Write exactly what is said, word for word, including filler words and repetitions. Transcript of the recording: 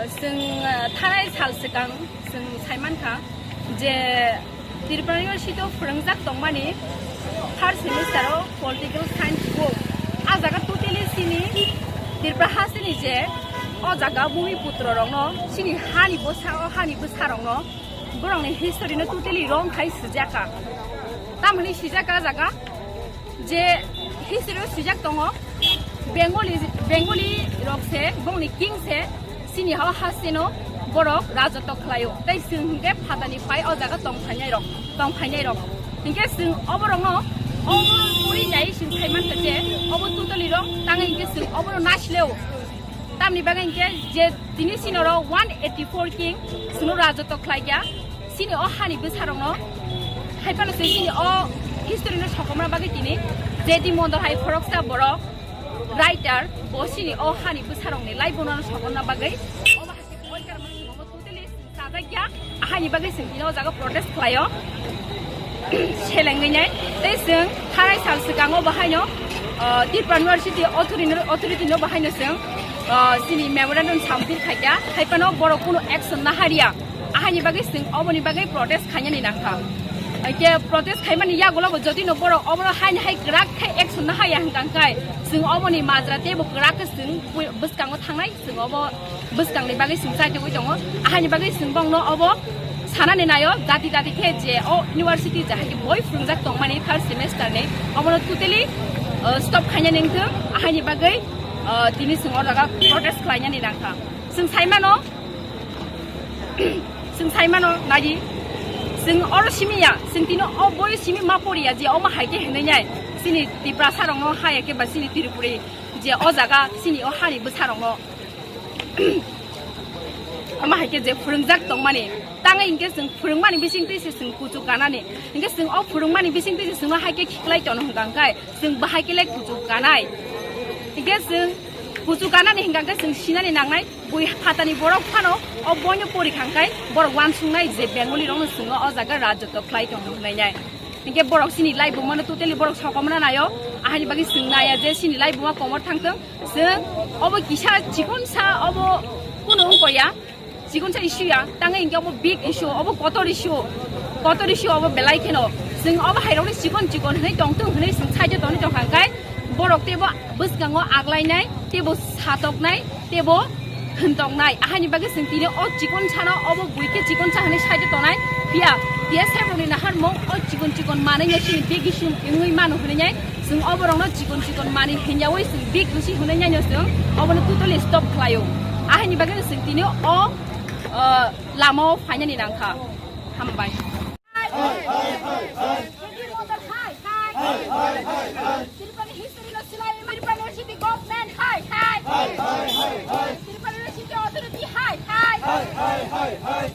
Chwng, ah, thanai sal swkang chwng saimankha je Tripura University o phwrwngjak tongmani third semester o political science bo. A jaga totally chini Tripura ha chini je o jaga bhumiputro rokno, chini hani bwsa, o hani bwsa rokno, borokni history no totally wrong khai swijaka. Tamoni swijaka jaga je history o swijak tongo, Bengali, Bengali rok se, bongni king se, chini hao hasteno borok rajotw khlaio. Tei chwng hinkhe phatani phai o jaga tong phainai rok, tong phainai rok. Hinkhe chwng oborokno, oborok puri nai chwng saimankha je obo totally wrong, tangwi hinkhe chwng oborok nasileo. Tamni bagwi hinkhe je tini chini oro one eighty four king chwngno rajotw khlaikha. Chini o hani bwsarokno, hai phano se chini o history no sokomna bagwi tini J D Mondol hai khoroksa borok writer bo chini o hani bwsarokni life no sokomna bagwi obo hai khe oikar mani obo totally chajakya, ahani bagwi chwng tini o jaga protest khlaio. Selengwi nai tei chwng thanai sal swkango bo haino, ah, Tripura University authority no, authority no bo haino chwng, ah, chini memorandum submit khaikha, hai phano borok kunu action nahariya. Ahani bagwi chwng oboni bagwi protest khainani nangkha. Hwnkhe protest khaimani yagulo bo jodi no borok obono haini hai kwrak khai action nahaya hwnkha hwnkhe chwng oboni majra teibo kwrak khe chwng bwskango thangnai, chwng obo bwskangni bagwi chwng chaitugwi tongo. Ahani bagwi chwng bongno obo sanani naio, dati dati khe je o university jahai khe boi phwrwngjak tongmani third semester ni, obono totally, uh, stop khainani wngthwng. Ahani bagwi, uh, tini chwng o jaga protest khlainani nangkha. Chwng saimano, chwng saimano nai di, chwng oro simi ya, chwng tini o boi simi ma pori ya je omo hai khe hinwi nai chini Tiprasa rokno haya khe ba chini Tripuri je o jaga chini o hani bwsa rokno omo hai khe je phwrwngjak tongmani, tangwi hinkhe chwng phwrwngmani bising twi se chwng kuchuk kanani, hinkhe chwng o phwrwngmani bising twi se chwngno hai khe khiklai tono hwnkha hwnkhe chwng bahai khe le kuchuk kanai, hinkhe chwng kuchuk kanani hwnkha hwnkhe chwng sinani nangnai. Bui phatani borok phano o boino pori kha hwnkhe borok uansuknai je Bengali rokno chwngno o jaga rajotw khlai tongo hwnwi nai. Hinkhe borok chini laibuma no totally borok sokomna naio. Ahani bagwi chwng naiya je chini laibuma komor thangthwng. Chwng obo kisa chikonsa obo kunu wngkha ya. Chikonsa issue ya. Tangwi hinkhe obo big issue, obo kotor issue. Kotor issue obo belai kheno. Chwng obo hai rokno chikon chikon hwnwi tongthwng hwnwi chwng side o tonwi tongkha hwnkhe borok teibo bwskango aglainai, teibo satoknai, teibo hwntoknai. Ahani bagwi chwng tini o chikon sano obo bui khe chikon sa hwnwi side o tonai. Phiya T S F rokni naharmung o chikon chikon manwi no chini big issue wngwi mano hwnwi nai. Chwng oborokno chikon chikon manwi hinyawi chwng big issue hwnwi nai no chwng obono totally stop khlaio. Ahani bagwi chwng tini o, uh, lama o phainani nangkha. Hambai. Hai, hai, hai, hai. J D Mondol, hai, hai. Hai, hai, hai, hai. Tripura ni history no silai, Tripura University government, hai, hai. Hai, hai, hai, hai. Tripura University authority, hai, hai. Hai, hai, hai, hai.